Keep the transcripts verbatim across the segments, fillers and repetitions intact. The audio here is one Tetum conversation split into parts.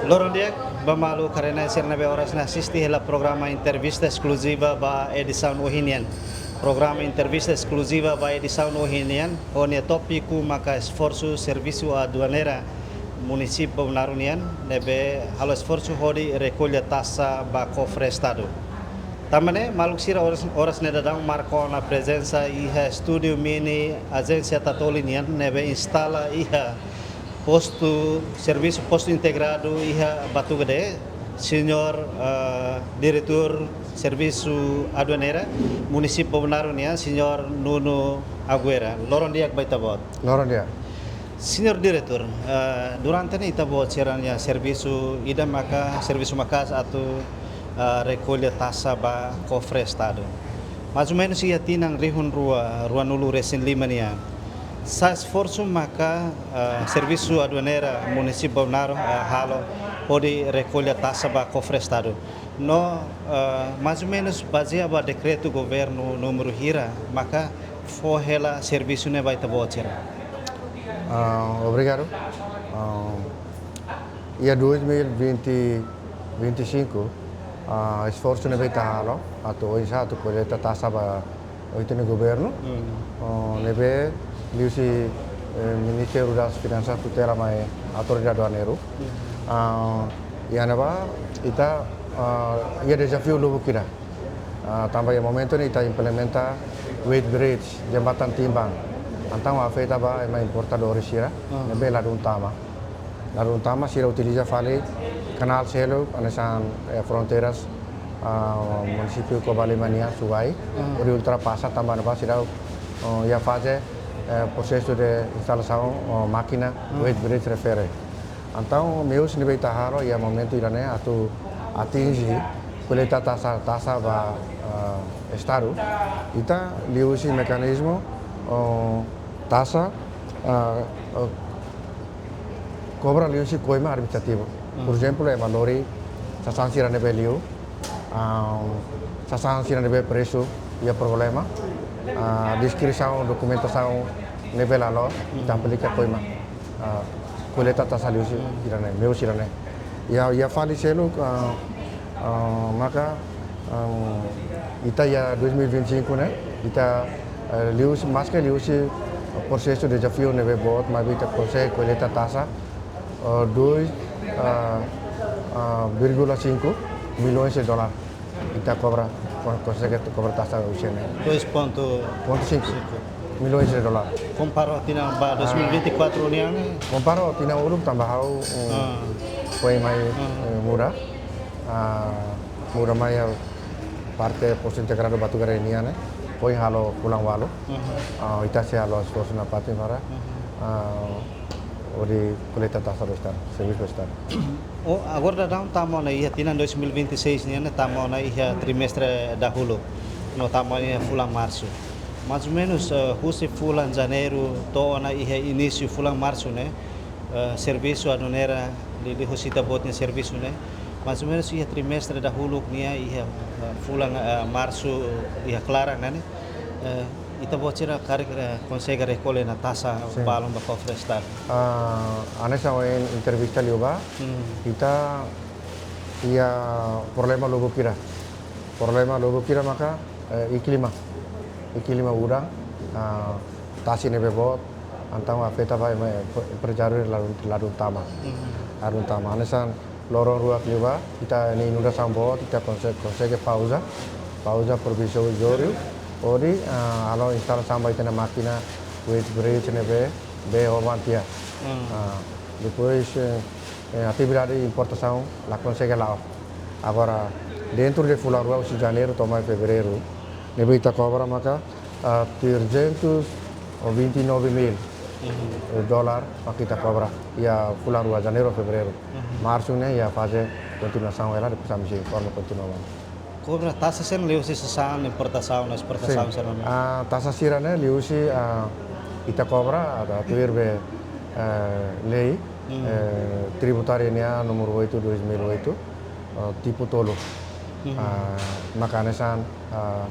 Loron di'ak ba maluk rona sira ne'ebé oras ne'e asiste hela programa entrevista eskluziva ba edisaun ohin nian. Programa entrevista eskluziva ba edisaun ohin nian, ho nia tópiku maka esforsu servisu aduaneira munisípiu Bobonaro nian, ne'ebé halo esforsu hodi rekolla taxa ba kofre Estadu. Tanba ne'e, maluk sira oras, oras ne'e daudaun marka ona prezensa iha estúdiu mini Ajénsia Tatoli nian, ne'ebé instala iha postu, servisu postu integradu iha Batugade, señór, eh, diretór servisu aduaneira munisípiu Bobonaro nian, señór Nuno Aguera. Loron di'ak ba ita-boot. Loron di'ak. Señór diretór, eh, durante ne'e ita-boot sira-nia servisu ida maka servisu maka'as atu, eh, rekolla taxa ba kofre Estadu. Mais ou menus iha tinan rihun rua, ruanulu resin lima nian, sá esforsu maka, eh, servisu aduaneira munisípiu Bobonaro, eh, halo hodi rekolla taxa ba kofre Estadu? No, eh, mais ou menus bazeia ba dekretu governu númeru hira maka fó hela servisu ne'e ba ita-boot sira? Ah, obrigadu. Ah, iha dois mil e vinte, vinte e cinco, ah, esforsu ne'ebé ita halo atu oinsá atu koleta taxa ba oituan governu. Hmm. Oh, ne'ebé liuhusi, eh, Ministériu das Finansas tutela mai Autoridade Aduaneiru. Hmm. Ah, iha ne'ebá ita, ah, iha dezafiu lubuk ida. Ah, tanba iha momentu ne'e ita implementa weighbridge, jembatan timbang. Entaun afeta ba ema importadór sira, ah, ne'ebé ladún tama. Ladún tama sira utiliza fali kanál seluk, hanesan, eh, fronteiras, ah, munisípiu Covalima nian, Suai, ah, hodi ultrapasa tanba ne'ebá sira, oh, iha faze, eh, prosesu de instalasaun, oh, mákina, ah, weighbridge refere. Entaun, meius ne'ebé ita halo iha momentu ida-ne'e atu atinje koleta taxa, taxa ba, ah, Estadu. Ita liuhusi mekanizmu, oh, taxa, ah, oh, kobra liuhusi koima administrativu. Hmm. Por ezemplu, ema lori sasán sira ne'ebé liu, ah, sasán sira ne'ebé presu iha problema, ah, deskrisaun, dokumentasaun ne'ebé la loos, ita aplika koima, ah, koleta taxa liuhusi ida-ne'e, meius ida-ne'e. Iha, iha fali seluk, ah, ah, maka, ah, ita iha dois mil e vinte e cinco ne'e, ita, eh, liuhusi, maske liuhusi prosesu dezafiu ne'ebé boot, maibé ita konsege koleta taxa, eh, dois, ah, ah, vírgula cinco milhões de dólar. Ita kobra, kon-, konsege kobra taxa husi ne'e. Dois ponto cinco milhões de dólar. Kompara ho tinan ba dois mil e vinte e quatro nian ne'e? Kompara ho tinan uluk tanba ha'u, um, ah, foin mai, ah, eh, muda. Ah, muda mai iha parte postu integradu Batugade nian ne'e. Foin halo fulan ualu. Mhm. Ah, ita sei halo esforsu nafatin para, mhm, ah, hodi koleta taxa ba Estadu, servisu ba Estadu. Oh, agora daudaun tama ona iha tinan dois mil e vinte e seis nian ne'e, tama ona iha trimestre dahuluk, no tama iha fulan Marsu. Mais ou menus, eh, husi fulan Janeiru to'o ona iha inísiu fulan Marsu ne'e, eh, servisu aduaneira liuhusi ita-boot nia servisu ne'e, mais ou menus iha trimestre dahuluk nian iha, eh, fulan, eh, Marsu iha klaran ne'e, eh, ita-boot sira karik, eh, konsege rekolla ona taxa, sin, balun ba kofre Estadu? Ah, hanesan ohin entrevista liubá, hmm, ita iha problema lubuk ida. Problema lubuk ida maka, eh, iklima. Iklima udan, ah, tasi ne'ebé boot, entaun afeta ba ema, eh, emprezáriu ladún, ladún tama. Hmm. Ladún tama. Hanesan loron rua liubá, ita-nia inundasaun boot, ita konse-, konsege pauza, pauza provizóriu, hodi, ah, halo instalasaun ba ita-nia mákina, weighbridge ne'ebé, bee hoban tiha. Hmm. Ah, depois, eh, eh, atividade importasaun la konsege la'o. Agora, dentru de fulan rua, husi Janeiru to'o mai Fevereiru, ne'ebé ita kobra maka, ah, trezentos e vinte e nove mil, mhm, eh, dólar maka ita kobra iha fulan rua, Janeiru, Fevereiru. Mhm. Marsu ne'e iha faze kontinuasaun hela, depois ami sei informa kontinua. Kobra taxa sira-ne'e liuhusi sasán importasaun no esportasaun, sin, sira-ne'e? Ah, taxa sira-ne'e liuhusi, ah, ita kobra, ah, tuir be, eh, lei, hmm, eh, tributária nian númeru oito, dois mil e oito, ah, tipu tolu. Hmm. Ah, maka hanesan, ah,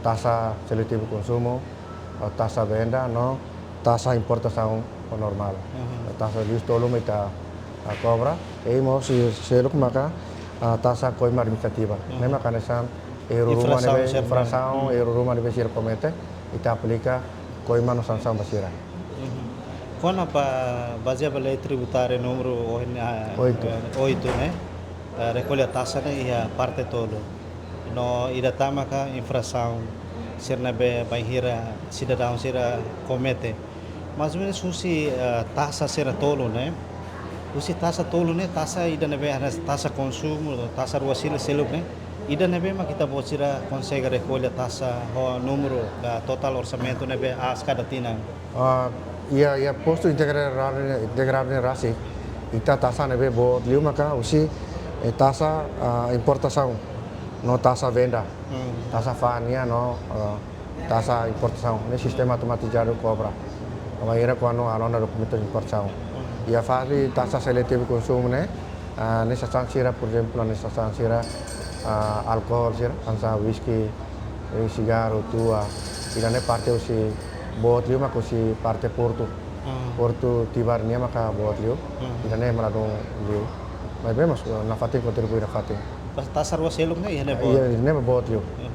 taxa seletivu konsumu, ah, taxa venda, no taxa importasaun normál. Mhm. Taxa liuhusi tolu mak ita, ah, kobra, i mós seluk maka, ah, taxa koima administrativa. Mhm. Ne'e maka hanesan erru ruma ne'ebé, infrasaun sira ne'e, infrasaun, mhm, erru ruma ne'ebé sira komete, ita aplika koima no sansaun ba sira. Mhm. Kona-ba, bazeia ba lei tributária númeru ohin, ah, oitu, eh, oitu ne'e, eh, rekolla taxa ne'e iha parte tolu. No ida tan maka infrasaun sira ne'ebé bainhira sidadaun sira komete. Mais ou menus husi, eh, taxa sira tolu ne'e. Husi taxa tolu ne'e, taxa ida ne'ebé hanesan taxa konsumu, taxa rua sira seluk ne'e. Ida ne'ebé mak ita-boot sira konsege rekolla taxa ho númeru ka totál orsamentu ne'ebé aas kada tinan. Ah, iha, iha impostu integradu, integradu ne'e rasik, ita taxa ne'ebé boot liu maka husi, eh, taxa, ah, importasaun no taxa venda. Hmm. Taxa fa'an nian no, ah, taxa importasaun, ne'e sistema automatizadu kobra. Bainhira kuandu halo ona dokumentu importasaun. Hmm. Iha fali taxa seletivu konsumu ne'e, ah, ne'e sasán sira, por ezemplu, ne'e sasán sira, ah, alkohol sira, hanesan whisky, eh, sigarru, tua, ida-ne'e parte husi boot liu maka husi parte portu. Hmm. Portu Tibar nian maka boot liu. Hmm. Ida-ne'e ema ladún liu. Maibé mós, eh, nafatin kontribui nafatin. Pas taxa rua seluk ne'e, iha ne'e boot. Iha ne'e boot liu. Hmm.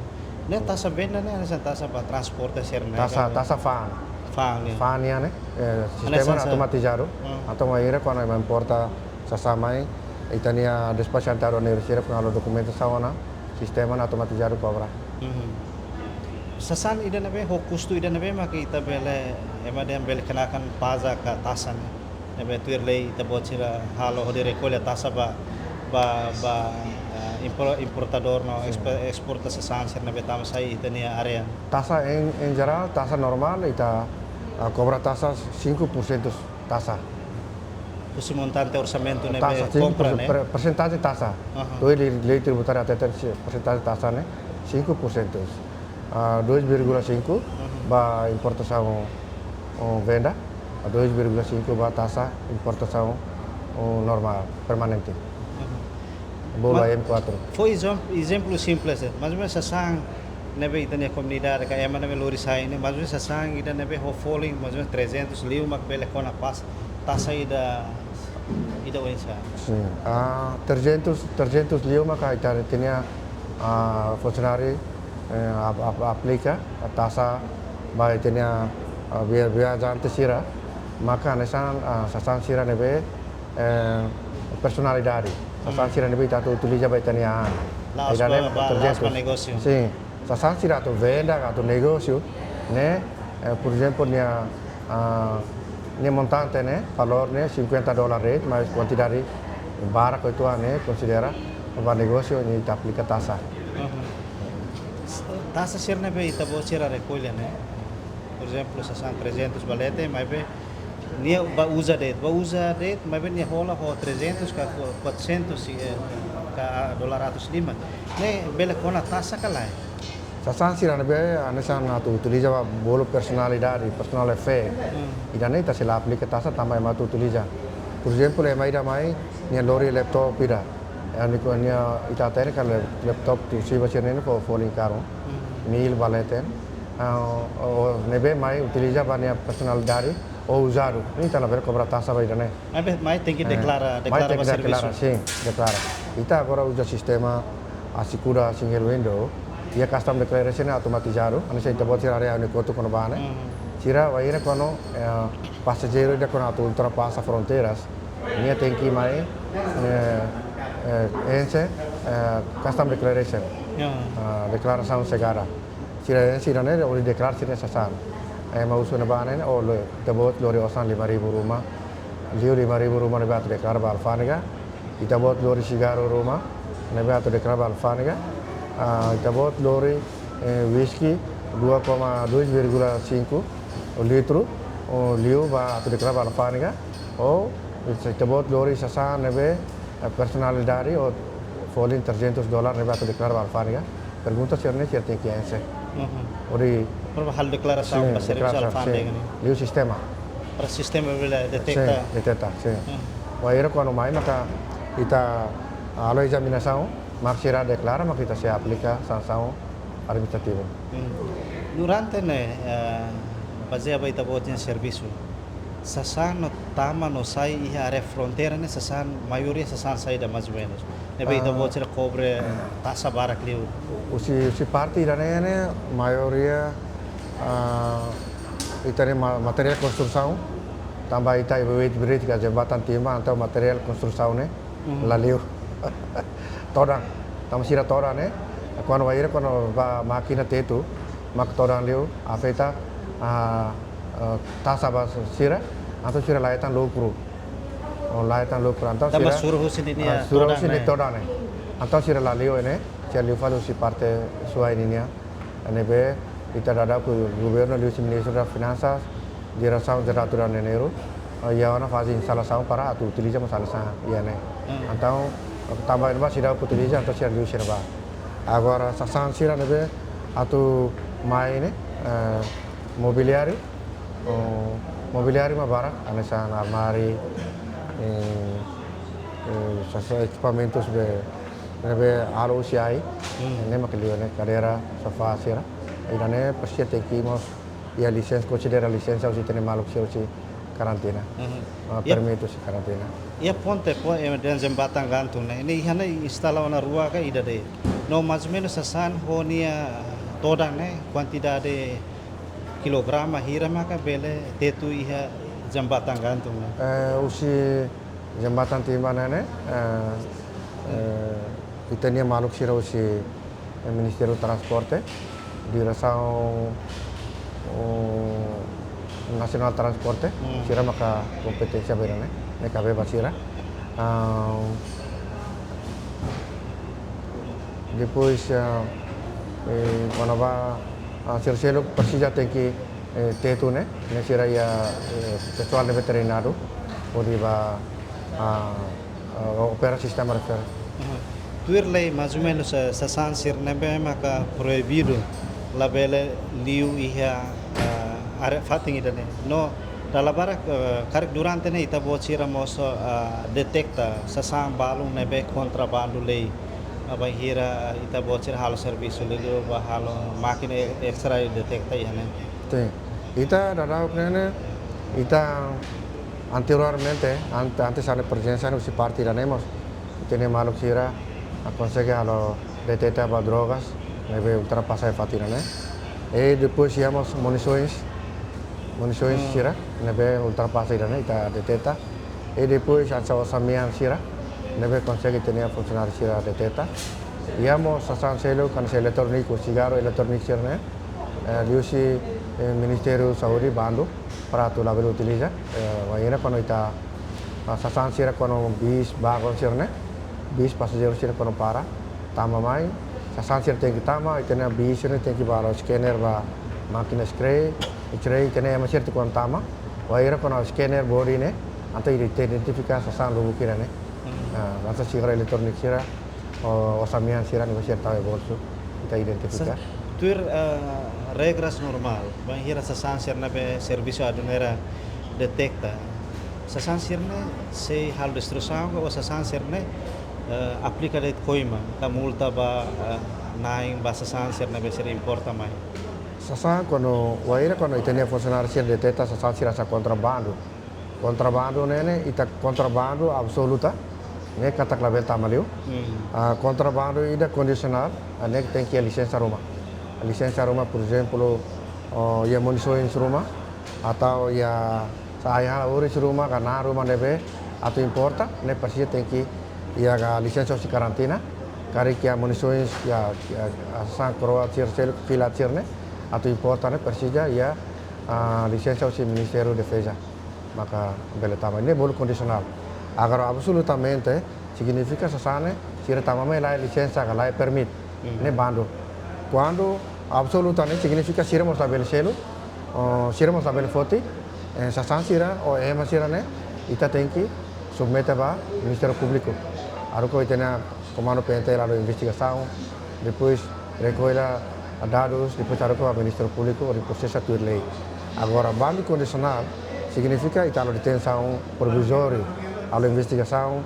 Ne'e taxa venda ne'e, hanesan taxa ba transporte sira ne'e. Taxa, ka? Taxa fa'an. Fa'an, ya. Fa'an nian ne'e, eh, sistema hanesan sa- automatizadu. Hmm. Entaun bainhira kuandu ema importa sasán mai, ita-nia despachante aduaneiro sira kuandu halo dokumentasaun ona, sistema ne'e automatizadu kobra. Mhm. Sasán ida ne'ebé, ho kustu ida ne'ebé maka ita bele, ema dehan bele kenakan pajak ka taxa ne'e. Ne'ebé tuir lei ita-boot sira halo hodi rekolla taxa ba, ba, ba, eh, impor-, importadór no, sin, expo-, esporta sasán sira ne'ebé tama sai ita-nia área. Taxa en, en jerál, taxa normál, ita, ah, kobra taxa cinco por cento taxa. Husi montante orsamentu ne'ebé taxa, cinco por cento, kompra ne'e? Per-, persentajen taxa. Aha. Tuir lei, lei tributária hateten se-, persentajen taxa ne'e cinco por cento. Ah, dois vírgula cinco, mhm, ba importasaun, oh, venda, dois vírgula cinco ba taxa importasaun, oh, normál, permanente. Mhm. Bolu, mas A M quatro. Fó ezem-, ezemplu simples, eh. Mais ou menus sasán ne'ebé ita-nia komunidade ka ema ne'ebé lori sai ne'e, mais ou menus sasán ida ne'ebé ho folin, mais ou menus trezentos liu mak bele kona pas taxa ida, ida oinsá? Sin. Ah, trezentos, trezentos liu maka ita-nia, ah, funsionáriu, eh, ap-, ap-, aplika taxa ba ita-nia, ah, via-, viajante sira, maka hanesan, ah, sasán sira ne'ebé, eh, personalidade. Sasán, hmm, sira ne'ebé ita atu utiliza ba ita-nia an. La'ós, ida-ne'e ba, ba, la'ós ba trezentos. Negósiu. Sin. Sasán sira atu venda, atu negósiu, ne'e, eh, por ezemplu, nia, ah, nia montante ne'e, valór ne'e cinquenta dólar de'it, mais kuantidade barak uitoan ne'e konsidera ba negósiu, ne'e ita aplika taxa. Uhum. Taxa sira ne'ebé ita-boot sira rekolla ne'e. Por ezemplu, sasán trezentos ba leten, maibé nia ba uza de'it, ba uza de'it, maibé nia hola ho trezentos ka quatrocentos, eh, ka dólar atus lima. Ne'e bele kona taxa ka lae? Sasán sira ne'ebé hanesan atu utiliza ba bolu personalidade, personal affair. Hmm. Ida-ne'e ita sei la aplika taxa tanba ema atu utiliza. Por ezemplu, ema ida mai, nia lori laptop ida. Nia, nia, ita hatene katak lap-, laptop tu siba sira ne'e fo-, folin karun. Hmm. Mil ba leten. Ah, o, o ne'ebé mai utiliza ba nia personalidade, ou uzadu. Ne'e ita labele kobra taxa ba ida-ne'e. Maibé mai tenke, eh, deklara, mai deklara tenke ba deklara, servisu. Sin, deklara. Ita agora uza sistema Asikuda Single Window, iha custom declaration ne'e automatizadu, hanesan ita-boot sira haree ha'u-nia kotuk kona-ba ne'e. Mhm. Sira bainhira kuandu, eh, pasajeiru ida kuandu atu ultrapasa fronteiras, nia tenke mai, eh, eh, enxe, eh, custom declaration. Ya. Ah, deklarasaun xegada. Sira, sira ne'e hodi deklara sira-nia sasán. Ema husu ne'ebá ne'e, o lo, ita-boot lori osan lima ribu ruma. Liu lima ribu ruma ne'ebé atu deklara ba alfándega. Ita-boot lori sigarru ruma ne'ebé atu deklara ba alfándega. Ah, ita-boot lori, eh, whisky dua koma, dois vírgula cinco litru, o liu ba atu deklara ba alfándega. O ita-boot lori sasán ne'ebé, eh, personalidade ou folin trezentos dólar ne'ebé atu deklara ba alfándega. Pergunta sira-ne'e sira tenke enxe. Mhm. Hodi, por halo deklarasaun, sin, ba servisu deklarasaun, alfándega, sin, ne'e. Liu sistema. Para sistema bele deteta. Sin, deteta, sin. Hmm. Bainhira kuandu mai maka ita halo ezaminasaun, mak sira deklara, mak ita sei aplika sansaun administrativu. Hmm. Durante ne'e, eh, bazeia ba ita-boot nia servisu, Sasán no tama no sai iha área fronteira ne'e, sasán, maioria sasán saida mais ou menus? Ne'ebé ita Ah. boot sira kobre taxa barak liu? Husi, husi parte ida-ne'e ne'e, maioria, ah, ita-nia ma-, materiál konstrusaun, tanba ita weight bridge ka jembatan timba, entaun materiál konstrusaun ne'e, Mhm. la liu. Todan, tanba sira todan ne'e, kuandu wainhira kuandu ba mákina tetu, mak todan liu, afeta, ah, ah, taxa ba sira, entaun sira la hetan lukru. Oh, la hetan lukru, entaun Tanba sira, suru husi ninia ah, suru todan husi ne'e. Todan ne'e. Entaun sira la liu ne'e, sira liu fali husi parte suai ninia. Ne'ebé ita daudaun governu liuhusi Ministériu Finansas, Diresaun Jerál Tuir Aduaneira, ah, iha ona faze instalasaun para atu utiliza mós sasán iha ne'e. Hmm. Entaun, tanba ne'ebá sira utiliza, entaun sira liu sira ba. Agora, sasán sira ne'ebé atu mai ne'e, eh, mobiliáriu, oh, mobiliáriu mak barak, hanesan armáriu, eh, eh, sasán ekipamentus be, ne'ebé halo husi ai, Hmm. ne'e mak liu ne'e, kadeira, sofá sira. Ida-ne'e presiza tenke mós iha lisensa, konsidera lisensa husi ita-nia maluk sira husi karantina. Mhm. Ah, Iha permite husi karantina. Iha ponte, pon-, eh, dehan jembatan gantung ne'e. Ne'e iha ne'e instala ona rua ka ida de'it? No mais ou menus sasán ho nia todan ne'e, kuantidade kilograma hira maka bele tetu iha jembatan gantung ne'e? Eh, husi jembatan timba ne'e ne'e, eh, eh, ita-nia maluk sira husi, eh, Ministériu Transporte, Diresaun, oh, Nasionál Transporte, Hmm. sira maka kompeténsia ba ida-ne'e, ne'e kabe ba sira. Ah, depois, ah, eh, kona-ba, ah, sira seluk presiza tenke, eh, tetu ne'e, ne'e sira iha, eh, pesoál ne'ebé treinadu, hodi ba, ah, ah, opera sistema refere. Mhm. Tuir lei, mais ou menus, eh, sasán sira ne'ebé maka proibidu labele liu iha, eh, área fatin ida-ne'e. No, dala barak, eh, karik durante ne'e ita-boot sira mós, eh, deteta sasán balun ne'ebé kontrabandu lei. Bainhira, eh, ita-boot sira halo servisu liuliu ba halo mákina e-, estra deteta iha ne'e. Sin. Ita daudaun ne'e ne'e, ita anteriormente, an-, antes ha'u-nia prezensa husi parte ida-ne'e mós, ita-nia maluk sira, ah, konsege halo deteta ba drogas ne'ebé ultrapasa iha fatin ne'e. I depois iha mós munisoins, munisoins Hmm. sira ne'ebé ultrapasa ida-ne'e ita deteta. I depois hanesan osa-mean sira ne'ebé konsege ita-nia funsionáriu sira deteta. Iha mós sasán seluk hanesan eletróniku, sigarru eletróniku sira-ne'e, eh, liuhusi, eh, Ministériu Saúde bandu para atu labele utiliza. Eh, wainhira kuandu ita, ah, sasán sira kuandu bis, vagon sira-ne'e, bis pasajeiru sira kuandu para, tama mai, sasán sira tenke tama, ita-nia bis sira-ne'e tenke ba halo scanner ba mákina X-ray, X-ray, ita-nia ema sira tenke kuandu tama, wainhira kuandu scanner body ne'e, entaun ita identifika sasán lubuk ida-ne'e. Hmm. Ah, entaun sigarru eletróniku sira, o, osa-mean sira ne'ebé sira tau iha bolsu, ita identifika. Sa-, tuir, eh, regras normál, bainhira sasán sira ne'ebé servisu aduaneira deteta, sasán sira-ne'e sei halo destruisaun ka, ou sasán sira-ne'e, eh, aplika de'it koima ka multa ba, eh, na'in ba sasán sira ne'ebé sira importa mai? Sasán kuandu, wainhira kuandu ita-nia funsionáriu sira deteta sasán sira hanesan kontrabandu. Kontrabandu ne'e ne'e, ita kontrabandu absoluta, ne'e katak labele tama liu. Hmm. Ah, kontrabandu ida kondisionál, ah, ne'e tenke iha lisensa ruma. Lisensa ruma, por ezemplu, oh, iha munisoins ruma, atau iha sasán ha'u-nia ruma, ka na'an ruma ne'ebé atu importa, ne'e presiza tenke iha lisensa husi karantina, karik iha munisoins, iha, iha, ah, sasán kroat sira seluk, kilat sira-ne'e, atu importa ne'e presiza iha, ah, lisensa husi Ministériu Defeza. Maka bele tama. Ne'e bolu kondisionál. Agora absolutamente signifika sasán ne'e sira tama mai laiha lisensa ka laiha permit. Hmm. Ne'e bandu. Kuandu absoluta ne'e signifika sira mós labele selu, oh, sira mós labele foti, eh, sasán sira ou ema sira-ne'e, ita tenke submete ba Ministériu Públiku. Haruka ita-nia Komandu P N T L halo investigasaun, depois rekolla dadus, depois haruka ba Ministériu Públiku, hodi prosesa tuir lei. Agora, bandu kondisionál signifika ita halo detensaun provizóriu, halo investigasaun,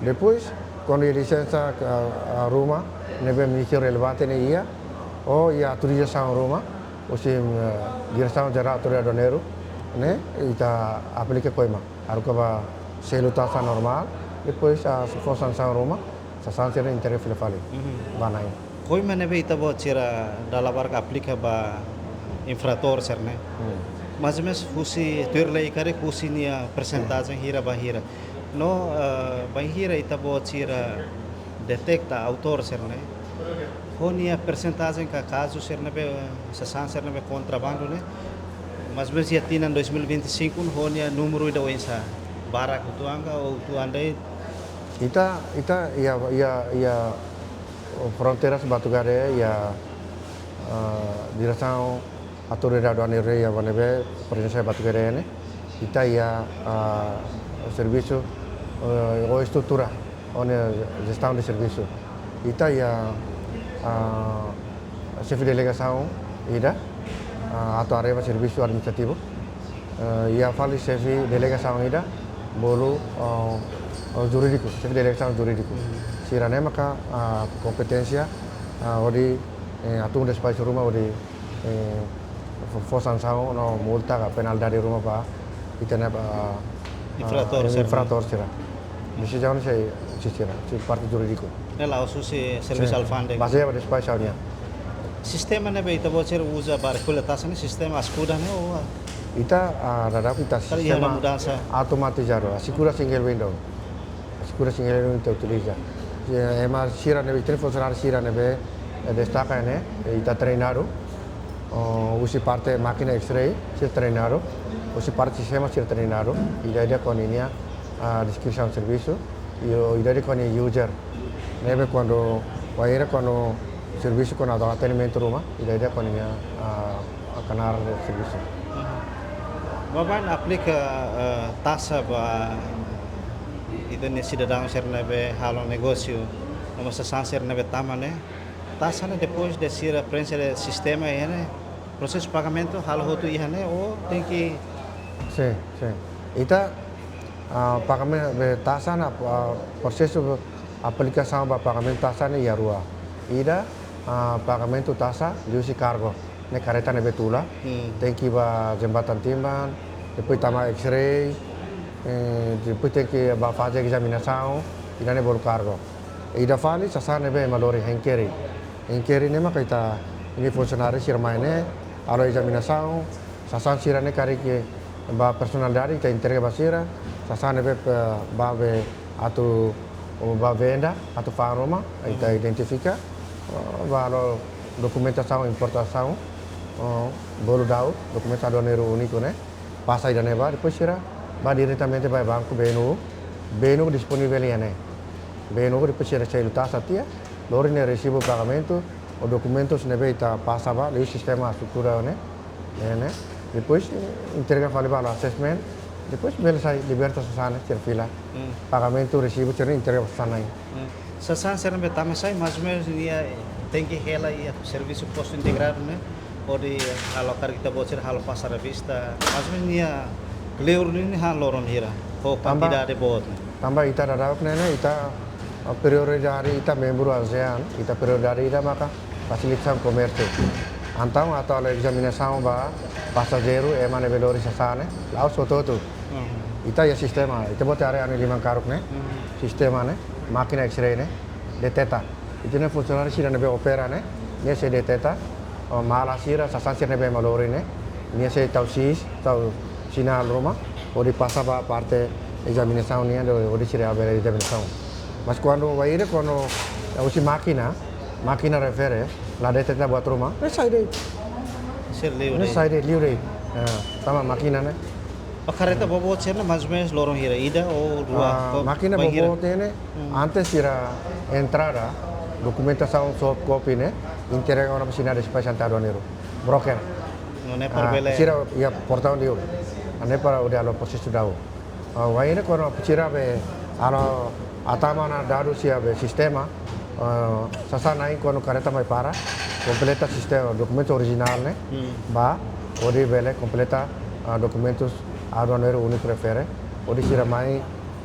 depois, kuandu iha lisensa, ah, ah, ruma, ne'ebé ministériu relevante ne'e iha, ou iha autorizasaun ruma, husi, eh, Diresaun Jerál Autoridade Aduaneira, ne'e, ita aplika koima. Haruka ba selu taxa normál, depois, ah, se fó sansaun ruma, sasán sira-ne'e entrega fila fali. Mhm. Ba na'in. Koima ne'ebé ita-boot sira dala barak aplika ba infratór sira-ne'e. Hmm. Mais ou menus husi tuir lei karik husi nia persentajen hira ba hira. No, eh, bainhira ita-boot sira deteta autór sira-ne'e, ho nia persentajen ka kazu sira ne'ebé, sasán sira ne'ebé kontrabandu ne'e, mais ou menus iha tinan dois mil e vinte e cinco, ho nia númeru ida oinsá, barak uitoan ka ou uitoan de'it? Ita, ita iha, iha, iha fronteiras Batugadea, iha, ah, diresaun autoridade aduaneira iha ne'ebé prezensa Batugadea ne'e, ita iha, ah, servisu, eh, ou estrutura, ou ne'e jestaun de servisu. Ita iha, ah, xefe delegasaun ida, ah, atu haree ba servisu administrativu. Eh, iha fali xefe delegasaun ida, bolu, ah, ah, jurídiku, xefe delegasaun jurídiku. Hmm. Sira-ne'e maka, ah, kompeténsia, ah, hodi, eh, atu despaxu ruma hodi, eh, fó, fó sansaun no multa ka penalidade ruma ba ita-nia ba, ah, infratór sira. Infratór sira. Desizaun sei, sei sira, sei parte jurídiku. Ne'e la'ós husi servisu alfándega. Bazeia ba despaxu nian. Sistema ne'ebé ita-boot sira uza ba rekolla taxa ne'e sistema AsCuDA ne'e ou? Ita, ah, daudaun ita sistema mudansa automatizadu, AsCuDA single window. AsCuDA single window ita utiliza. Ema sira ne'ebé, ita-nia funsionáriu sira ne'ebé, eh, destaka ne'e, eh, ita treinadu. Oh, husi parte mákina X-ray, sira treinadu. Husi parte sistema, sira treinadu. Ida-idak ho ninia, ah, deskrisaun servisu. I ida-idak ho nia user. Ne'ebé kuandu, wainhira kuandu servisu kuandu atu atendimentu ruma, ida-idak ho ninia, ah, knaar servisu. Mhm. Baibain aplika, eh, taxa ba ita-nia sidadaun sira ne'ebé halo negósiu, no mós sasán sira ne'ebé tama ne'e. Taxa ne'e depois de sira preenxe sistema iha ne'e, prosesu pagamentu halo hotu iha ne'e ou tenke? Sin, sin. Ita, ah, pagamen-, be, taxa ne'e, ah, prosesu aplikasaun ba pagamentu taxa ne'e iha rua. Ida, ah, pagamentu taxa liuhusi kargo, ne'e karreta ne'ebé tula. Hmm. Tenke bá Jembatan Timban, depois tama X-ray, eh, depois tenke bá faze ezaminasaun, ida-ne'e bolu kargo. Ida fali, sasán ne'ebé ema lori, hand carry. Hand carry ne'e maka ita-nia funsionáriu sira mai ne'e, halo ezaminasaun, sasán sira-ne'e karik ba personalidade, ita entrega ba sira, sasán ne'ebé, eh, ba be atu, ba venda, atu fa'an ruma, ita, mhm, identifika, eh, bá halo dokumentasaun importasaun, eh, bolu daudaun, dokumentu aduaneiru úniku ne'e, pasa ida-ne'e bá, depois sira bá diretamente ba banku BNU, BNU disponivel iha ne'e. BNU depois sira selu taxa tiha, lori nia resibu pagamentu, ou dokumentus ne'ebé ita pasa ba, liu sistema AsCuDA ne'e, ne'e, ne'e. Depois, eh, entrega fali ba halo assessment, depois bele sai liberta sasán ne'e, sira fila. Hmm. Pagamentu, resibu, sira entrega sasán ne'e. Hmm. Sasán sira ne'ebé tama sai, mais ou menus nia tenke hela iha servisu postu integradu ne'e, hodi halo karik ita-boot sira halo pasa revista, mais ou menus nia kleur ne'e, nia han loron hira, ho, tanba, kuantidade boot ne'e. Tanba ita daudaun ne'e, ne'e, ita, eh, prioridade ita membru ASEAN, ita prioridade ida maka fasilitasaun komérsiu. Entaun, atu halo ezaminasaun ba pasajeiru, ema ne'ebé lori sasán ne'e, la'ós hotu-hotu. Hmm. Ita iha sistema, ita-boot haree ha'u-nia liman karuk ne'e, hmm, sistema ne'e, mákina X-ray ne'e, deteta. Ita-nia funsionáriu sira ne'ebé opera ne'e, nia sei deteta, oh, mala sira, sasán sira ne'ebé ema lori ne'e, nia sei tau sis, tau sinál ruma, hodi pasa ba parte ezaminasaun nian, hodi sira bele ezaminasaun. Mais kuandu wainhira, kuandu, eh, husi mákina, mákina refere, la deteta buat ruma, ne'e sai de'it. Sira liu de'it. Ne'e sai de'it, liu de'it. Ah, tanba mákina ne'e. Ba karreta boboot sira-ne'e mais ou menus loron hira, ida ou rua? Ah, ba, mákina ba hira? Boboot ne'e, hmm, antes sira entrada, dokumentasaun soft copy ne'e, entrega ona ba sinál despaxante aduaneiru, broker. No ne'e para, ah, bele sira iha portaun liur. Ne'e para hodi halo prosesu daudaun. Ah, wainhira kuandu sira be halo hatama ona dadus iha be sistema, ah, sasán na'in kuandu karreta mai para, kompleta sistema, dokumentu orijinál ne'e, hmm, ba, hodi bele kompleta, ah, dokumentus aduaneiru úniku refere, hodi sira mai,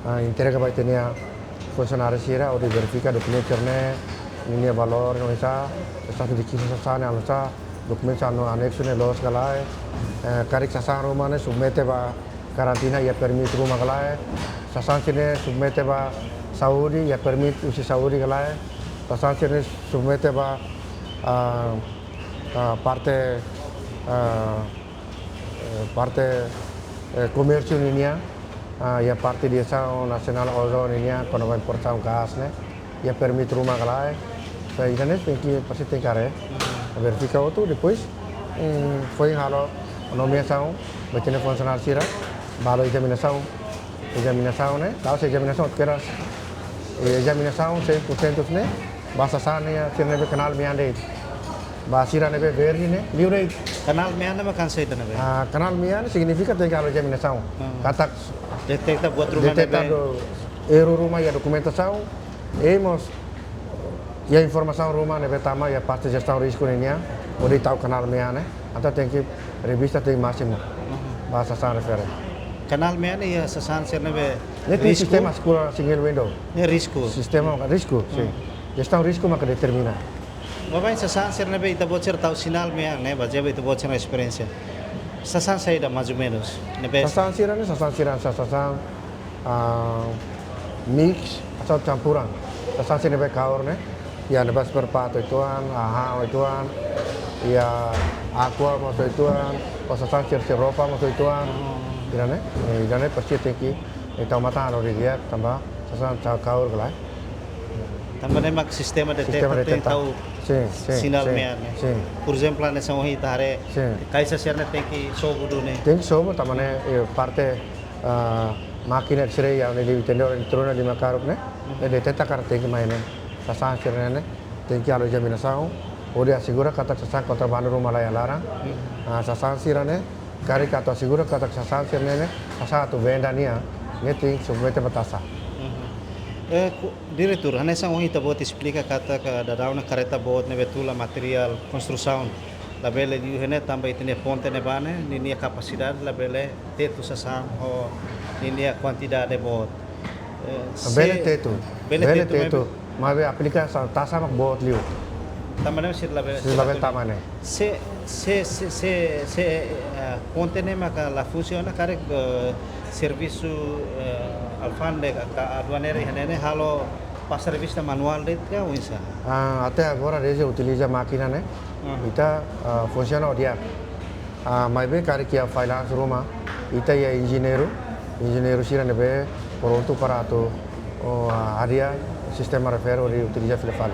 ah, entrega ba ita-nia funsionáriu sira, hodi verifika dokumentu sira-ne'e, ninia valór, no oinsá, estatu de kisa sasán ne'e, oinsá, dokumentu sira no aneksu ne'e loos ka lae, eh, karik sasán ruma ne'e submete ba karantina iha permit ruma ka lae, sasán sira-ne'e submete ba saúde iha permit husi saúde ka lae, sasán sira-ne'e submete ba, ah, ah, parte, ah, eh, parte, eh, komérsiu ninian, ah, iha parte Diresaun Nasionál Ozon ninian, kona-ba importasaun gás ne'e, iha permit ruma ka lae. Entaun ida-ne'e tenke, pasti tenke haree, verifika hotu, depois, mm, foin halo nomeasaun ba ita-nia funsionál sira, ba halo ezaminasaun, ezaminasaun ne'e, la'ós ezaminasaun, kedas, eh, ezaminasaun cem por cento ne'e, ba sasán ne'e, sira ne'ebé kanál mean de'it. Ba sira ne'ebé verde ne'e, liu de'it. Kanál mean ne'e mak hanesan ida-ne'ebé? Ah, kanál mean signifika tenke halo ezaminasaun. Hmm. Katak deteta buat ruma ne'ebé, deteta erru ruma iha dokumentasaun, i mós iha informasaun ruma ne'ebé tama iha parte jestaun risku ninian, hodi tau kanál mean ne'e, entaun tenke revista tenke másimu. Hmm. Ba sasán refere. Kanál mean ne'e iha sasán sira ne'ebé, ne'e tenke risku? Sistema skura single window. Ne'e risku. Sistema risku, sin. Hmm. Jestaun risku maka determina. Maibé sasán sira ne'ebé ita-boot sira tau sinál mean ne'e, bazeia ba ita-boot sira-nia esperiénsia, sasán saida mais ou menos ne'ebé? Sasán sira-ne'e, sasán sira, sa-, sasán, ah, mix, atau campuran. Sasán sira ne'ebé kaur ne'e, iha ne'ebé spare part uitoan, hahán uitoan, iha Aqua mós uitoan, ou sasán sira, sira roupa mós uitoan. Hmm. Ida-ne'e, eh, ida-ne'e pasti tenke, eh, tau matan hodi di'ak, tanba sasán sa kaur ka lae. Tanba ne'e mak sistema deteta, sistema deteta, tenke tau, sin, sin, sinál, sin, mean ne'e. Sin. Por ezemplu, hanesan ohin ita haree, sin, kaixa sira-ne'e tenke sobu duni. Tenke sobu, tanba ne'e, eh, parte, ah, mákina X-ray iha ne'e, liu tendor, eletronika, liu makaruk ne'e, hmm, ne'e deteta karik tenke mai ne'e. Sasán sira-ne'e, tenke halo ezaminasaun, hodi asegura katak sasán kontrabandu ruma laiha iha laran. Hmm. Ah, sasán sira-ne'e, karik atu asegura katak sasán sira-ne'e, sasán atu venda nian, ne'e tenke submete ba taxa. Mhm. Eh, ku-, Diretór, hanesan ohin ita-boot esplika katak daudaun ne'e karreta boot ne'ebé tula materiál konstrusaun labele liu iha ne'e tanba ita-nia ponte ne'ebá ne'e, ninia kapasidade labele tetu sasán ho ninia kuantidade boot. Eh, bele se-, tetu, bele, bele tetu, tetu, maibé, maibé aplika sa-, taxa mak boot liu. Tanba ne'e sira labele, sira labele tama ne'e. Se, se, se, se, se, eh, ponte ne'e maka la funsiona karik, eh, servisu, eh, alfándega ka aduaneira iha ne'e ne'e halo pasa revista manuál de'it ka oinsá? Ah, até agora, dezde utiliza mákina ne'e, hmm, ita, ah, funsiona di'ak. Ah, maibé karik iha fallas ruma, ita iha enjeñeiru, enjeñeiru sira ne'ebé prontu para atu, oh, ah, hadi'a sistema refere hodi utiliza fila fali.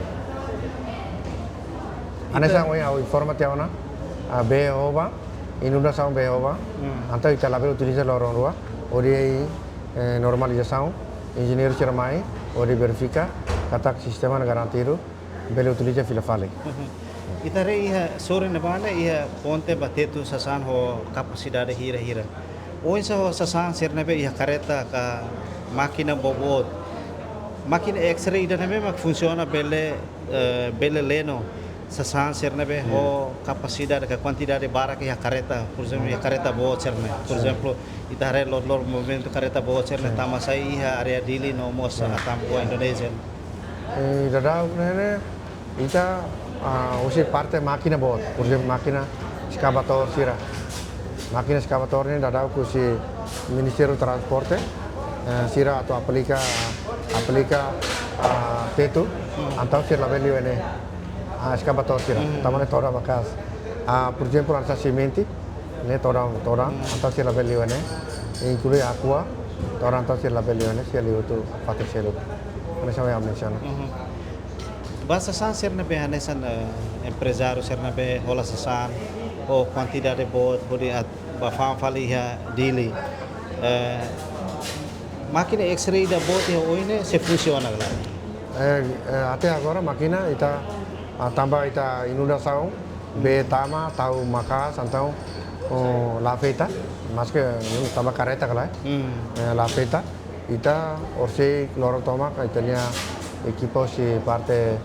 Ita hanesan ohin ha'u informa tiha ona, ah, bee hoba, inundasaun bee hoba, hmm, entaun ita labele utiliza loron rua, hodi, eh, normalizasaun, enjeñeiru sira mai, hodi verifika katak sistema ne'e garantidu, bele utiliza fila fali. Mhm. Ita haree iha sorin ne'ebá ne'e iha ponte ba tetu sasán ho kapasidade hira-hira. Oinsá ho sasán sira ne'ebé iha karreta ka mákina boboot? Mákina X-ray ida-ne'ebé mak funsiona bele, eh, bele leno sasán sira ne'ebé, hmm, ho kapasidade ka kuantidade barak iha karreta, por ezemplu, iha karreta boot sira-ne'e. Por, sin, ezemplu, ita haree loron-loron movimentu karreta boot sira-ne'e, sin, tama sai iha área Dili no mós, sin, Atambua, Indonézia. Eh, daudaun ne'e, ne'e, ita, ah, husi parte mákina boot, por ezemplu, mákina eskavatór sira. Mákina eskavatór ne'e daudaun husi Ministériu Transporte, eh, sira atu aplika, aplika, ah, tetu, entaun sira labele liu iha ne'e, ah, eskavatór sira, hmm, tanba ne'e todan maka'as. Ah, por ezemplu, hanesan simente, ne'e todan, todan, hmm, entaun sira labele liu iha ne'e, inklui Aqua, todan entaun sira labele liu iha ne'e, sira liu hotu fatin seluk. Hanesan ohin ha'u mensiona. Mhm. Ba sasán sira ne'ebé hanesan, eh, emprezáriu sira ne'ebé hola sasán ho kuantidade boot hodi atu ba fa'an fali iha Dili. Eh, mákina X-ray ida boot iha oin ne'e sei funsiona ka lae? Eh, eh, até agora mákina ita, ah, tanba ita inundasaun, bee tama, tau maka'as, entaun, oh, la afeta, maske, hmm, tanba karreta ka lae, hmm, eh, la afeta. Ita orsida loron tomak, ita-nia ekipa husi parte,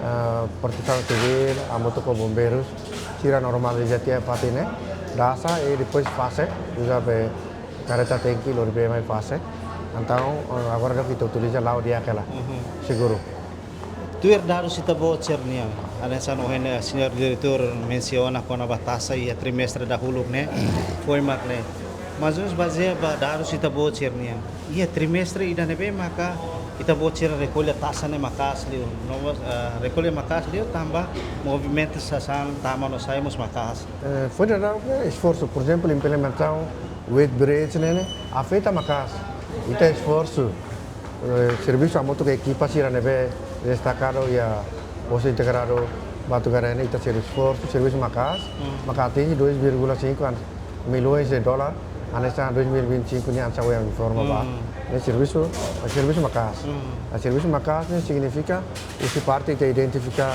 eh, Protesaun Sivíl, hamutuk ho bombeirus, sira normaliza tiha fatin ne'e, dasa i depois fase, uza be karreta tenke lori bee mai fase. Entaun, eh, agora daudaun ita utiliza la'o di'ak hela, mhm, seguru. Tuir dadus ita-boot sira-nian, Hanesan ohin, eh, señór diretór mensiona kona-ba taxa iha trimestre dahuluk ne'e, foin mak ne'e. Mais ou menus bazeia ba dadus ita-boot sira-nian, iha trimestre ida ne'ebé maka ita-boot sira rekolla taxa ne'e maka'as liu? No mós, eh, rekolla maka'as liu tanba movimentu sasán tama no sai mós maka'as. Eh, foin daudauk ne'e esforsu, porezemplu, implementasaun weighbridge ne'e, ne'e afeta maka'as. Ita esforsu, eh, servisu hamutuk ho ekipa sira ne'ebé destakadu iha Postu Integradu Batugareni, ita servisu esforsu, servisu maka'as, Hmm. maka atinje dois vírgula cinco an-, milhões de dólar, hanesan dois mil e vinte e cinco nian hanesan ohin informa ba. Hmm. Ne'e servisu, servisu maka'as. Hmm. Ah, servisu maka'as ne'e signifika, husi parte ita identifika,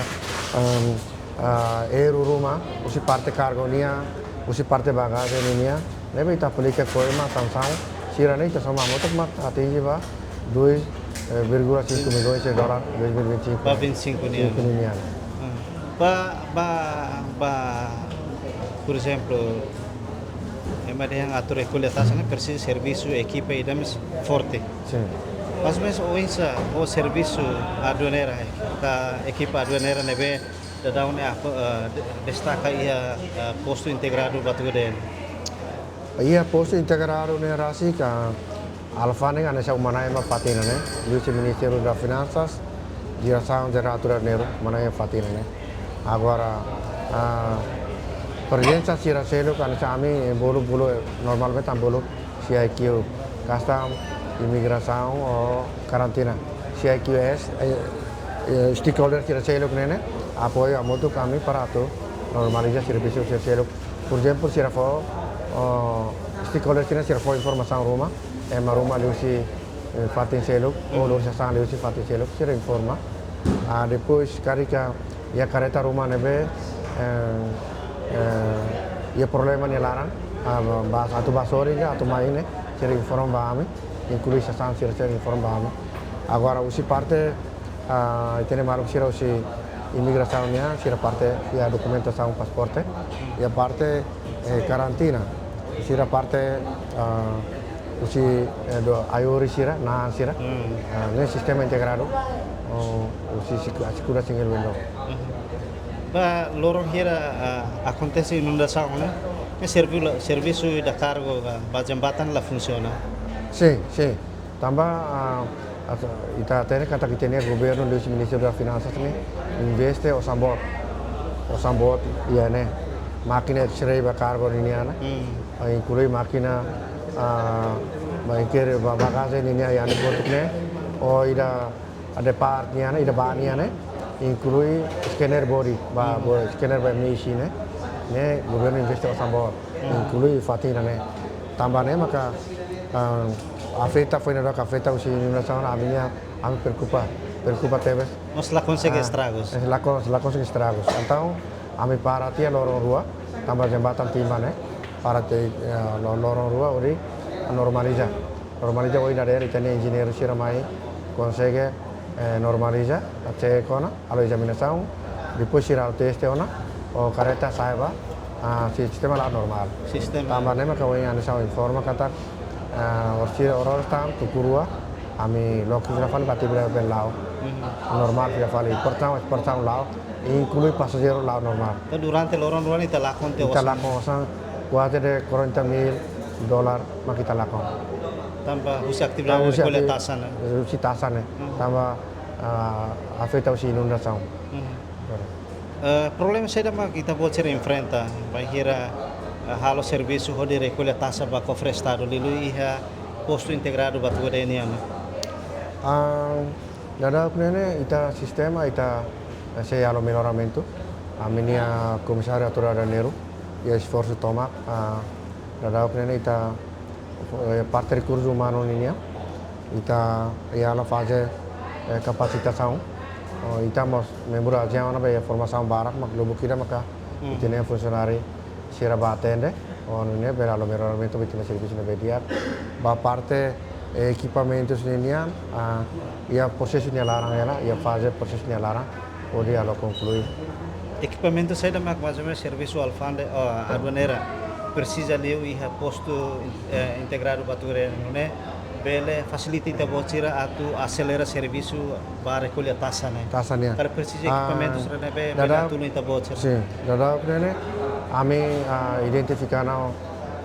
ehm, ah, erru ruma, husi parte kargu nian, husi parte bagajen nian, ne'ebé ita aplika koima sansaun sira-ne'e ita soma hamutuk mak atinje ba dois, eh, vírgula cinco milhões de dólar dois mil e vinte e cinco. Ba vinte e cinco nian. Vinte e cinco nian. Hmm. Ba, ba, ba, porezemplu, ema dehan atu rekolla taxa ne'e presiza servisu ekipa ida mais forte. Sin. Mais ou menus oinsá ho servisu aduaneira, ka ekipa aduaneira ne'ebé daudaun ne'e ako, eh, de-, destaka iha, eh, Postu Integradu Batugareni? Iha Postu Integradu ne'e rasik, ALFANDEG hanesan uma-na'in mak fatin ne'e, liuhusi Ministériu das Finansas, Diresaun Jerál Aturária Neru, uma-na'in fatin ne'e. Agora, ah, prezensa sira seluk hanesan ami, eh, bolu, bolu, normalmente ami bolu C I Q, Customs, Imigrasaun ou Karantina. C I Q S, eh, eh, stakeholder sira seluk ne'e, ne'e apoiu hamutuk ami para atu normaliza servisu sira seluk. Porezemplu, sira fó, oh, stakeholder sira, sira fó informasaun ruma, ema ruma liuhusi, eh, fatin seluk, ou Hmm. lori sasán liuhusi fatin seluk, sira informa. Ah, depois, karik iha karreta ruma ne'ebé, eh, eh, iha problema nia laran, ah, ba, ba, atu ba sorin ka, atu mai ne'e, sira informa ba ami, inklui sasán sira, sira informa ba ami. Agora, husi parte, ah, ita-nia maluk sira husi Imigrasaun nian, sira parte iha dokumentasaun pasaporte, iha parte, eh, karantina, sira parte, ah, husi, eh, do, ayori sira, na'an sira, Hmm. ah, ne'e sistema integradu, oh, husi sik-, asegura single window. Mhm. Ba loron hira, ah, akontese inundasaun ne'e, ne'e servi-, servisu ida kargu ba, ba jembatan la funsiona? Sin, sin. Tanba, ah, atu, ita hatene katak ita-nia governu liuhusi Ministériu das Finansas ne'e investe osan boot. Osan boot iha ne'e. Mákina X-ray ba kargu ninian ne'e. Hmm. Ah, inklui mákina, ah, ba inkere ba bagajen ninian iha ne'e kotuk ne'e. Ou ida, ida parte nian ne'e, ida ba nian ne'e, inklui scanner body, ba, Hmm. bo-, scanner ba machine ne'e. Ne'e governu investe osan boot. Hmm. Inklui fatin ne'e. Tanba ne'e maka, ah, afeta, foin daudauk afeta husi inundasaun, ami-nia, ami preokupa, preokupa tebes. Mas la konsege Ah, estragus? Eh, la kons-, la konsege estragus. Entaun, ami para tiha loron rua, tanba jembatan timba ne'e, para tiha, eh, lo-, loron rua hodi normaliza. Normaliza ohin dadeer ita-nia enjeñeiru sira mai konsege, eh, normaliza, cek ona, halo ezaminasaun, depois sira halo teste ona, ho karreta sa'e ba, ah, sistema la'o normál. Sistema. Tanba ne'e maka ohin hanesan informa katak, ah, orsida oras tan tuku rua, ami loke fila fali ba atividade bele la'o. Mhm. Normál fila fali, esportasaun, esportasaun la'o, inklui pasajeiru la'o normál. Entaun durante loron rua ne'e ita lakon tiha Ita osan? lakon osan, kuaze de quarenta mil dólar mak ita lakon. Tanba husi atividade Tanba husi rekolla ati-, taxa ne'e? husi taxa ne'e. Mhm. Tanba, ah, afeta husi inundasaun. Mhm. Betul. Eh, problema saida mak ita-boot sira enfrenta bainhira, eh, halo servisu hodi rekolla taxa ba kofre Estadu liuliu iha Postu Integradu Batugareni nian? Ah, daudauk ne'e ne'e ita sistema ita, eh, sei halo melloramentu. Ami-nia Komisáriu Aturária Neru iha esforsu tomak, ah, daudauk ne'e ne'e ita, eh, parte rekursu umanu ninian, ita iha halo faze, eh, kapasitasaun. Oh, ita mós membru ASEAN ona ba iha formasaun barak, mak lubuk ida maka Hmm. ita-nia funsionáriu sira bá atende, oh, ne'e bele halo melloramentu ba ita-nia servisu ne'ebé di'ak. Ba parte, eh, ekipamentus ninian, ah, iha prosesu nia laran hela, iha faze prosesu nia laran, hodi halo konklui. Ekipamentu saida mak mais ou menus servisu alfande-, oh, aduaneira presiza liu iha Postu, eh, Integradu Batugareni ne'e, bele fasilita ita-boot sira atu aselera servisu ba rekolla taxa ne'e. Taxa nian. Karik presiza Ah, ekipamentu sira ne'ebé bele dada- tulun ita-boot sira. Sin, dadaun ne'e, ami, ah, identifika ona,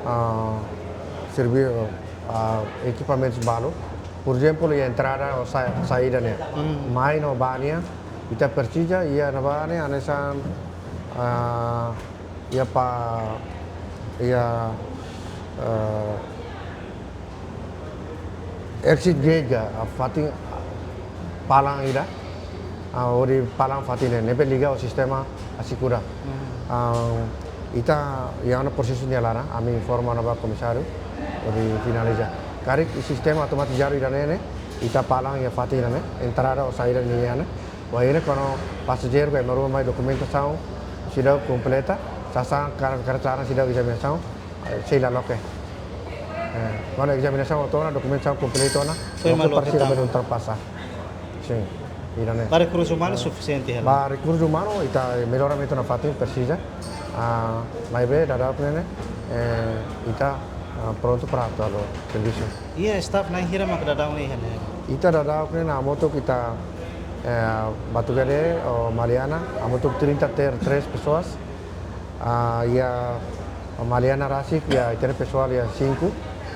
ah, servi-, ah, ekipamentu balu. Por ezemplu, iha entrada ou sa-, saida ne'e. Hmm. Mai no ba nian, ita presiza, iha ne'ebá ne'e, hanesan, ah, iha pa, iha, eh, exit gate ka, ah, fatin palang ida, ah, hodi palang fatin ne'e, ne'ebé liga ho sistema asegura. Hmm. Ah, ita iha ona prosesu nia laran, ami informa ona ba komisáriu, hodi finaliza. Karik sistema automatizadu ida-ne'e ne'e, ita palang iha fatin ne'e, entrada ou saida nian ne'e, wainhira kuandu pasajeiru ka ema ruma mai dokumentasaun seidauk kompleta, sasán kar-, kareta laran seidauk ezaminasaun, eh, sei la loke. Eh, kuandu ezaminasaun hotu ona, dokumentasaun kompletu ona, Foin loke mai loke para sira tama. Bele ultrapasa. Sin, ida-ne'e. Ba rekursu umanu sufisiente hela? Ba rekursu umanu, ita melloramentu nafatin presiza. Ah, maibé dadaun ne'e, eh, ita, ah, prontu para atu halo servisu. Iha staff na'in hira mak dadaun iha ne'e? Ita dadaun ne'e hamutuk ita, eh, Batu Gedé ou Maliana, hamutuk trinta e três pessoas. Ah, iha Maliana rasik, iha ita-nia pesoál iha cinco,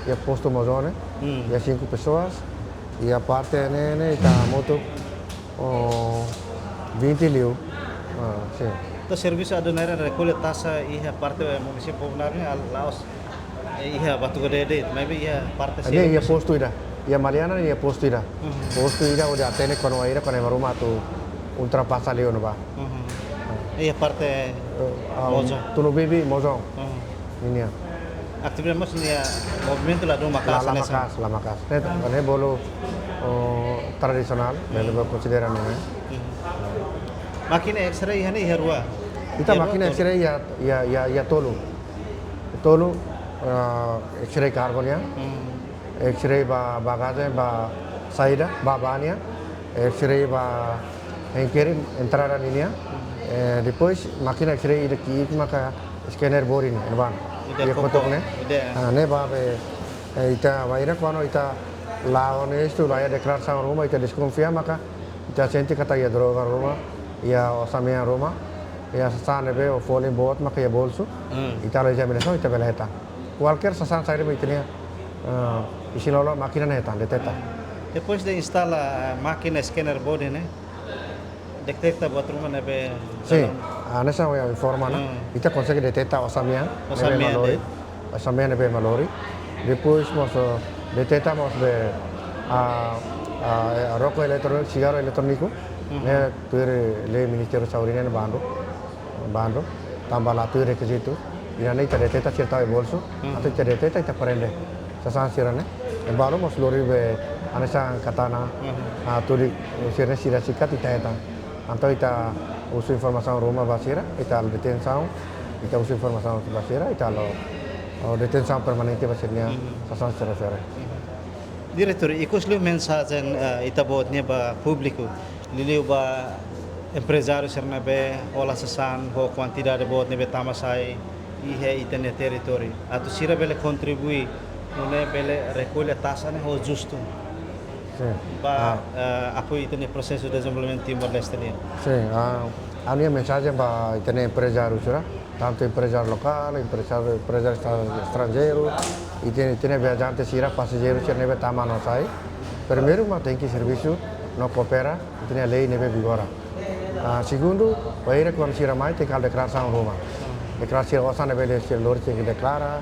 iha postu Mozone, Hmm. iha cinco pessoas, iha parte ne'e ne'e ita hamutuk, oh, vinte liu. Ah, sin. Entaun servisu aduaneira rekolla taxa iha parte munisípiu Bobonaro ne'e la'ós, eh, iha Batu Gedé de'it, maibé iha parte Ade seluk iha sira. Postu ida. Iha Maliana iha postu ida. Mhm. Postu ida hodi atende kuandu wainhira kuandu ema ruma atu ultrapasa liu ne'ebá. Mhm. Ah. Iha parte Eh, ah, Mozon. Tunu Bibi, Mozon. Mhm. Ninia. Atividade mós nia movimentu ladún maka'as La, la hanesan. Maka'as, la maka'as. Ne'e, ne'e bolu, oh, tradisionál, Hmm. ne'e bolu konsidera ne'e. Hmm. Mákina X-ray iha ne'e iha rua? Ita Iha rua mákina tolu? X-ray iha, iha, iha, iha tolu. Tolu, ah, X-ray kargo nian. Hmm. X-ray ba bagajen, ba saida, ba bá nian. X-ray ba hein kerim, entrada ninian. Hmm. Eh, depois, mákina X-ray ida ki'ik maka scanner body ne'e, ne'ebá. Ida Iha koko, kotuk ne'e. ida. Ah, ne'ebá be, eh, ita, wainhira kuandu ita la onestu, la iha deklarasaun ruma, ita deskonfia maka, ita sente katak iha droga ruma, iha osan-mean ruma, iha sasán ne'ebé ou folin boot maka iha bolsu, Hmm. ita halo ezaminasaun, ita bele hetan. Kualkér sasán saida mak ita-nia, eh, isin-lolon mákina ne'e hetan, deteta. Depois de instala, eh, mákina scanner body ne'e, deteta buat ruma ne'ebé Sin, dalam ah, hanesan ohin informa ona. Hmm. Ita konsege deteta osan-mean, Osan-mean ne'ebé ema lori. de'it. Osan-mean ne'ebé ema lori. Depois mós, oh, deteta mós be, ah, ah, eh, rokok eletróniku, sigarru eletróniku. Mhm. Ne'e tuir lei Ministériu Saúde nian bandu. Bandu. Tanba la tuir rekizitu. Ida-ne'e ita deteta sira tau iha bolsu. Mhm. Atu ita deteta ita prende. Sasán sira-ne'e. Ema balu mós lori be hanesan katana, Mhm. ah, tulik, eh, sira-ne'e sira sikat ita hetan. Entaun ita husu informasaun ruma ba sira, ita halo detensaun, ita husu informasaun ba sira, ita halo, oh, detensaun permanente ba sira-nia Mhm. sasán sira refere. Mhm. Diretór, ikus liu mensajen, eh, ita-boot nian ba públiku, liuliu ba emprezáriu sira ne'ebé hola sasán ho kuantidade boot ne'ebé tama sai iha ita-nia territóriu. Atu sira bele kontribui, nune'e bele rekolla taxa ne'e ho justu. Sin. Ba, Ah. eh, apoiu ita-nia prosesu dezenvolvimentu Timor-Leste nian. Sin, ah, ha'u-nia mensajen ba ita-nia emprezáriu sira, tantu emprezáriu lokál, emprezáriu, emprezáriu estra-, estranjeiru, ita-nia, ita-nia viajante sira, pasajeiru sira ne'ebé tama no sai. Primeiru mak tenke servisu no koopera, ita-nia lei ne'ebé vigora. Ah, segundu, wainhira kuandu sira mai, tenke halo deklarasaun ruma. Deklara sira osan ne'ebé sira lori tenke deklara,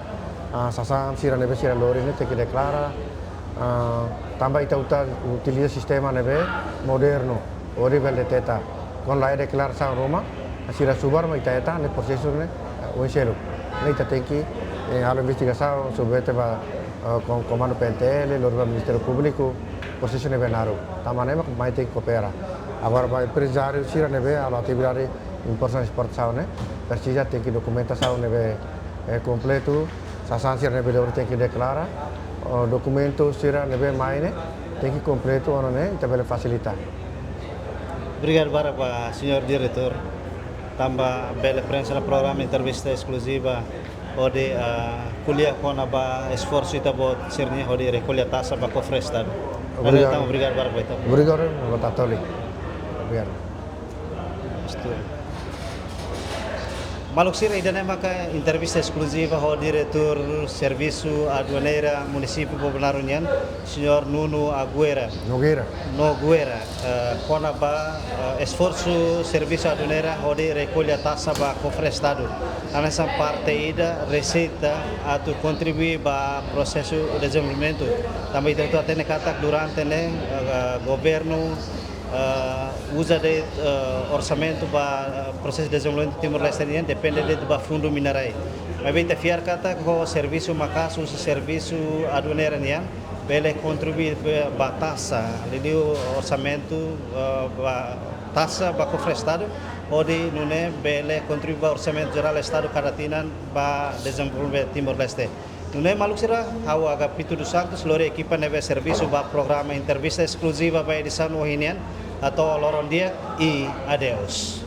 ah, sasán sira ne'ebé sira lori ne'e tenke deklara, ah, tanba ita uta-, utiliza sistema ne'ebé modernu, hodi bele deteta. Kuandu la iha deklarasaun ruma, sira subar mak ita hetan, ne'e prosesu ne'e, eh, oin seluk. Ne'e ita tenke, eh, halo investigasaun, submete ba, eh, kom-, komandu P N T L, lori ba Ministériu Públiku, prosesu ne'ebé naruk. Tanba ne'e mak mai tenke koopera. Agora ba emprezáriu sira ne'ebé halo atividade importasaun esportasaun ne'e, presiza tenke dokumentasaun ne'ebé, eh, kompletu, sasán sira ne'ebé lori tenke deklara, ou dokumentu sira ne'ebé mai ne'e, tenke kompletu, ona ne'e, ita bele fasilita. Obrigadu barak ba señór diretór, tanba bele prensa ona programa entrevista eskluziva hodi, ah, ko'alia kona-ba esforsu ita-boot sira-nian hodi rekolla taxa ba kofre Estadu. Obrigadu. Entaun, obrigadu barak ba ita. Obrigadu, boa tarde. Obrigadu. Maluk sira, ida-ne'e maka entrevista eskluziva ho Diretór Servisu Aduaneira Munisípiu Bobonaro nian, Señór Nuno Aguera. Nogueira. Nogueira, eh, kona-ba, eh, esforsu Servisu Aduaneira hodi rekolla taxa ba kofre Estadu. Hanesan parte ida reseita atu kontribui ba prosesu dezenvolvimentu. Tanba ita hotu hatene katak durante ne'e, eh, governu, eh, uza de'it, eh, orsamentu ba, eh, prosesu dezenvolvimentu Timor-Leste nian depende de'it ba fundu mina-rai. Maibé ita fiar katak ho servisu maka'as husi Servisu Aduaneira nian bele kontribui ba, ba taxa, liuliu orsamentu, eh, ba taxa ba kofre Estadu, hodi nune'e bele kontribui ba orsamentu jerál Estadu kada tinan ba dezenvolve Timor-Leste. Nune'e maluk sira, ha'u Agapito dos Santos, lori ekipa ne'ebé servisu ba programa entrevista eskluziva ba edisaun ohin nian, hato'o loron di'ak i adeus.